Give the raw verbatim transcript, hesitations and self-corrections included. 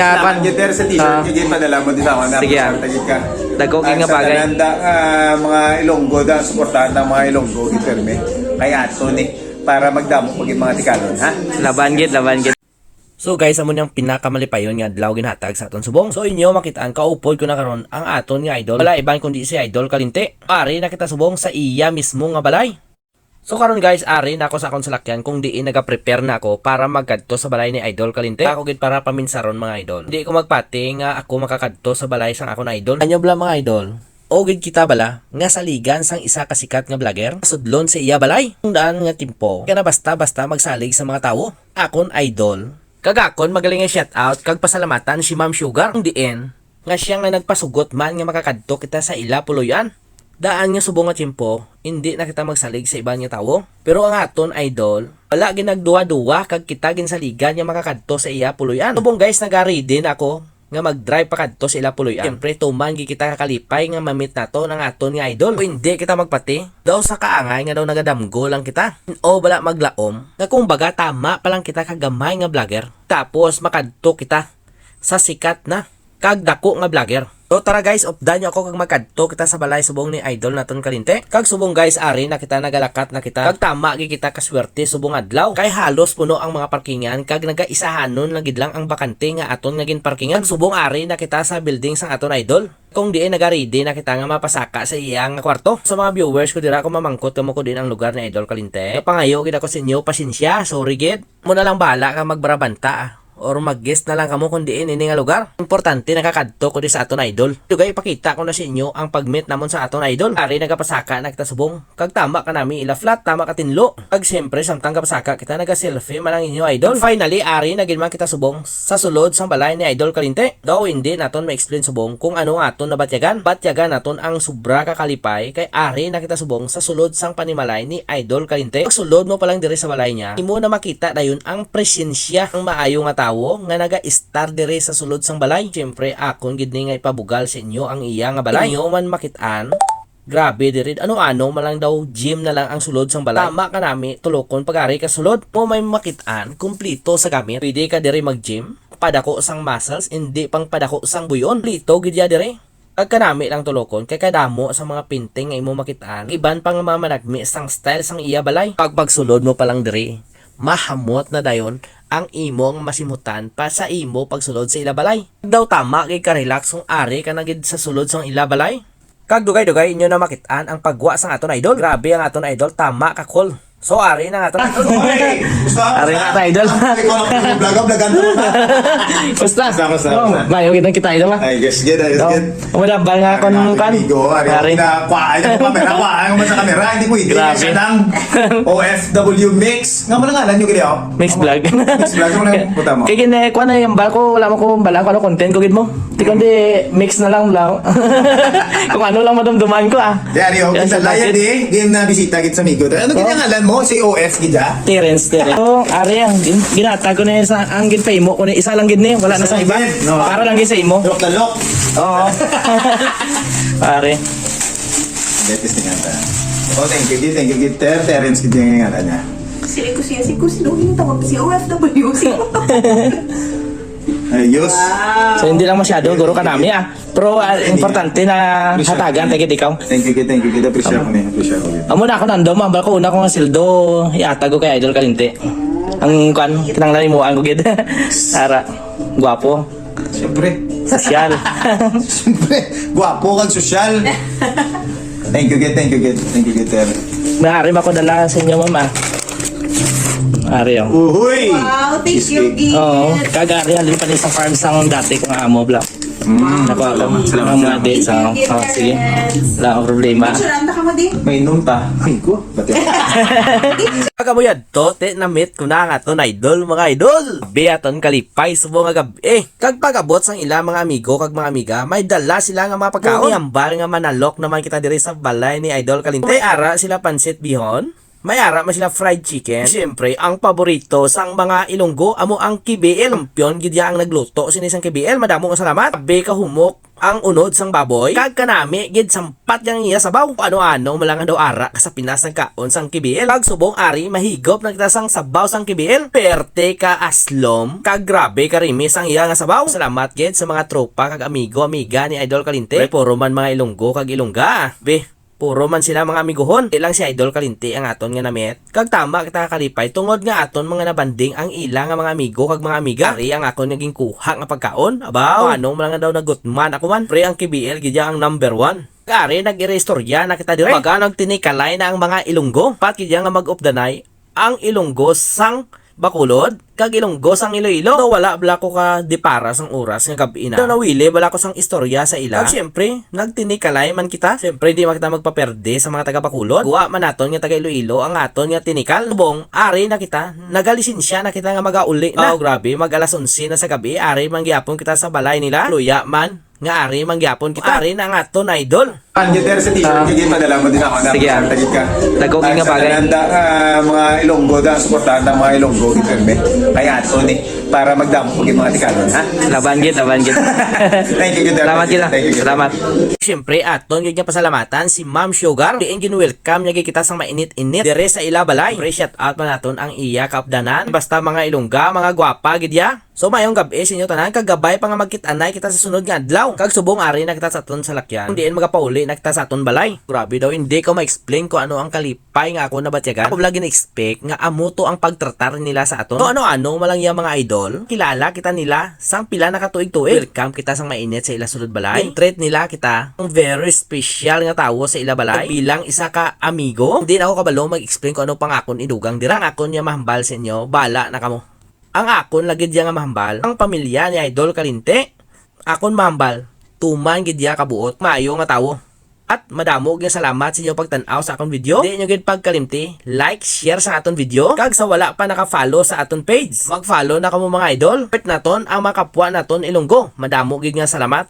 Salamat, Gitter, sa t-shirt. Ah. Sige, padala mo din ako na. Sige, ah. Tagit ka. Dagko, ah, nga sa bagay. Tanan da, ah, mga Ilonggo da, suportahan ang mga Ilonggo, Gitter, me. Kay ato ni, para magdamo pag yung mga tikalon, ha? Laban gid, laban gid. So guys, amo ni ang pinakamalipayon nga adlaw ginhatag sa aton subong. So inyo makit-an, kaupod ko na karon ang aton nga idol. Wala iban kundi si Idol Kalinte. Ari na kita subong sa iya mismo nga balay. So karon guys, ari na ako sa akong salakyan kung diin nagaprepare na ako para magkadto sa balay ni Idol Kalinte. Ako gid para paminsaron, mga idol. Di ko magpati nga ako makakadto sa balay sang akon idol. Ano bala, mga idol? O gid kita bala nga saligan sang isa ka sikat nga vlogger? Sudlon sa iya balay. Ang daan nga timpo, kaya na basta-basta magsalig sa mga tawo. Akon idol. Kag akon magaling nga shout out kag pasalamatan si Ma'am Sugar. Kung diin, nga siya nga nagpasugot man nga makakadto kita sa ila puloy-an. Daan nga subong nga tiyempo, indi na kita magsalig sa iban nga tawo. Pero ang aton idol, wala ginagduwa-duwa kag kita ginsaligan nga makakadto sa iya puloy-an. Subong guys, nagaready na ako nga mag-drive pa kadto sa ila puloy-an. Siyempre, tuman gid kita kakalipay nga ma-meet naton ang aton nga idol. Kung indi kita magpati, daw sa kaangay nga daw nagadamgo lang kita. O bala maglaom, nga kung baga tama pa lang kita ka gamay nga vlogger. Tapos makadto kita sa sikat na kag dako nga vlogger. So tara guys, updan niyo ako kag magkadto kita sa balay subong ni Idol naton Kalinte. Kag subong guys, ari na kita, nagalakat na kita. Kag tama gid kita kaswerte subong adlaw. Kay halos puno ang mga parkingan kag nagaisahanon lang gid lang ang bakante nga aton nga ginparkingan. Kag subong ari na kita sa building sang aton idol. Kung diin nagaready na kita nga mapasaka sa iya nga kwarto. Sa mga viewers ko dira, kung mamangkot kamo kung diin ang lugar ni Idol Kalinte, napangayo gid ako sa inyo, pasensya, sorry gid. Mo na lang bahala ka magbarabanta, ah, or mag-guess na lang kamo kung diin ini nga lugar. Importante, nakakadto ko di sa aton idol. Dugay, ipakita ko na sa inyo ang pag-meet namon sa aton idol. Ari nagapasaka na kita subong. Kag tama ka nami ila flat, tama ka tinlo. Kag siyempre, samtang gapasaka kita, naga-selfie man ang inyo idol. Finally, ari na gid man kita subong sa sulod sang balay ni Idol Kalinte. Daw hindi naton ma-explain subong kung ano ang aton nabatyagan. Batyagan naton ang sobra ka kalipay kay ari na kita subong sa sulod sang panimalay ni Idol Kalinte. Pagsulod mo pa lang diri sa balay niya, imo na makita dayon ang presensya sang maayo nga tawo nga naga-estar diri sa sulod sang balay. Siyempre, akon gid ni nga ipabugal sa inyo ang iya nga balay. Inyo man makit-an, grabe diri. Ano-ano man lang daw, gym na lang ang sulod sang balay. Tama ka nami, tulokon pag-ari ka sulod. Mo may makit-an, kumplito sa gamit. Pwede ka diri mag-gym, padako sang muscles, indi pang padako sang buyon. Kumplito gid ya diri. Kag kanami lang tulokon, kay kadamo sa mga painting nga imo makit-an, iban pa nga mga managmi sang style sang iya balay. Pag pagsulod mo pa lang diri, mahamot na dayon ang imo nga masimutan pa sa imo pagsulod sa ila balay. Daw tama gid ka relax kung ari ka na gid sa sulod sang ila balay. Kag dugay-dugay inyo na makit-an ang pagwa sang aton idol. Grabe ang aton idol, tama ka cool. So, ari na nga to. Ari na to, idol. Ikaw lang po yung vlog, vlogan mo na. Basta. Basta, basta, Oh, basta. Mayo kita, kita, idol, ah. Ay, yes, good, ayos, So, good. Wala ba nga Ari kung natin, kan? Amigo, ari, Ari. Kina-, kuha, ayaw mo kamera, kuha, ayaw mo sa kamera, hindi pwede. Grabe. Siya lang. O F W Mix. Nga mo lang ngalan nyo, gili, oh. Mix Vlog. Mix Vlog, ano yung puta mo? Kaya gini, kuha na yung bal ko, wala mo kung bala, kung ano content ko, gid mo. Di kundi mix na lang lang. Kung ano lang madumduman ko, ah. Di, ari, oh, Yan kita sa layan, budget. Di, di na bisita, gid sa amigo. Ano gid Oh. ang ngalan mo? Si O F, gid, ah? Terence, Terence. Oh, ari, ang gin-, ginatag ko na yun sa, ang ginpaimo ko na isa lang gid ni, wala na Isa sa lang iba. gid, no? Para lang gid sa imo. Look na look. Oo. Ari. Betis ni nga ta. Oh, thank you, gid, thank you, gid. Ter-, Terence, gid yung ngalan niya. Si Rico, si, si Rico, sino yung tawag? Si O F W, si Ayos. Wow. So, hindi lang masyado, guro ka nami, ah. Pero, ah, importante na Appreciate hatagan, ko. Thank you, ikaw. Thank you, thank you, appreciate ko ni, appreciate ko ni. Amo na ako nando, mambal ko, una ko nga sildo, iatag ko kay Idol Kalinte. Ang, kwan, kinanglan mo, ang gugid. Ara, guwapo. Siyempre. Sosyal. Siyempre, guwapo kag sosyal. Thank you, kid. Thank you, kid. Thank you, kid, sir. Maaari ba ko dala sa inyo, ma'am, ah? Ari, oh. Uhuy! Wow, thank you, Cheesecake. Gid. Oo, kag ari, halin pa ni sa farm sang dati kong amo, bla. Mm, Nakuha ko salamat, salamat, ang mga salamat. Dates, ah. Thank you, Oh, sige. Terrence. Wala akong problema. Picture, anda ka mo, di? Mainom ta. Ay, ko. Ba't yan? Pagkabuyad to, te, na-meet ko na ang aton idol, mga idol. Bi aton kalipay, subong nga gabi. Eh, kag pag-abot sang ila mga amigo kag mga amiga, may dala sila nga mga pagkaon. Kung iambal nga manalok naman kita diri sa balay ni Idol Kalinte. May ara sila pansit bihon. May ara man sila fried chicken. Siyempre, ang paborito sang mga Ilonggo amo ang K B L. Kampiyon gid ya ang nagluto sini sang K B L. Madamo nga salamat. Grabe ka humok ang unod sang baboy. Kag kanami gid sampat yang iya sabaw. Ano-ano man lang daw ara ka sa Pinas nagkaon sang K B L. Kag subong ari mahigop na kita sang sabaw sang K B L. Perte ka aslom. Kag grabe ka rimis ang iya nga sabaw. Salamat gid sa mga tropa kag amigo, amiga ni Idol Kalinte. Pre, puro man mga Ilonggo kag Ilongga. Be, puro man sila mga amiguhon. Di lang si Idol Kalinti ang aton nga namit. Kag tama kita kakalipay tungod nga aton mga nabanding ang ila nga mga amigo kag mga amiga. Ari ang akon nga ginkuha nga pagkaon. Abaw, ano man lang daw nagutman ako man. Pre, ang K B L gid ya ang number one. Kag ari nag-iriistorya na kita dire. Baga nagtinikalay na ang mga Ilonggo. Pat gid ya nga mag-updanay ang Ilonggo sang Bacolod kag Ilonggo sang Iloilo. No, wala bala ko ka dipara sang oras nga gab-i na. Pero nawili bala ko sang istorya sa ila. Kag siyempre, nagtinikalay man kita. Siyempre, di man kita magpaperde sa mga taga Bacolod. Gwa man naton nga taga Iloilo ang aton nga tinikal. Subong, ari na kita, nagalisensya na kita nga magauli na. Oh, grabe, mag alas onse na sa gab-i, ari man gyapon kita sa balay nila. Luya man nga ari man gyapon kita. Ari na ang aton idol. Ang gitter sa t-shirt, Ah. Kaya padala mo din ako na Sige, ah. Tagit ka. Naguging nga bagay. Nanda, ah, mga Ilonggo, da, suportahan ng mga Ilonggo, gid, pirme. Kaya ato ni, para magdamo po yung mga Tikalon, ha? Laban gid, laban gid. Thank you, gid. Salamat gid, ah. Thank you, gid. Salamat. Siyempre, aton gid nga pasalamatan si Ma'am Sugar. Diin gin-welcome niya gid kita sa mainit-init dire sa ila balay. Siyempre, shout out pa naton ang iya kaupdanan. Basta mga Ilongga, mga gwapa gid ya. So, mayong gab-i sa inyo tanan, kag gabay pa nga magkit-anay kita sa sunod nga adlaw. Kag subong ari na kita sa aton salakyan, kung diin magapauli na kita sa aton balay. Grabe daw, hindi ko ma-explain kung ano ang kalipay nga ako nabatyagan. Ako wala gin-expect nga amo to ang pagtratar nila sa aton. So, ano-ano man lang ya, mga idol. Kilala kita nila sang pila na ka tuig-tuig. Welcome kita sang mainit sa ila sulod balay. Gin-treat nila kita ang very special nga tawo sa ila balay. Bilang isa ka amigo, hindi na ako kabalo mag-explain kung ano pang akon idugang dira. Ang akon ya mahambal sa inyo, bala na kamo. Ang akon lagi diya nga mahambal, ang pamilya ni Idol Kalinte. Akon mahambal, tuman gid diya kabuot, maayo nga tawo. At madamo nga salamat sa inyo pagtan-aw sa akon video. Di nyo gid pagkalimti, like, share sa aton video. Kag sa wala pa naka-follow sa aton page, mag-follow na kamo, mga idol. Support naton ang mga kapwa naton Ilonggo. Madamo gid nga salamat.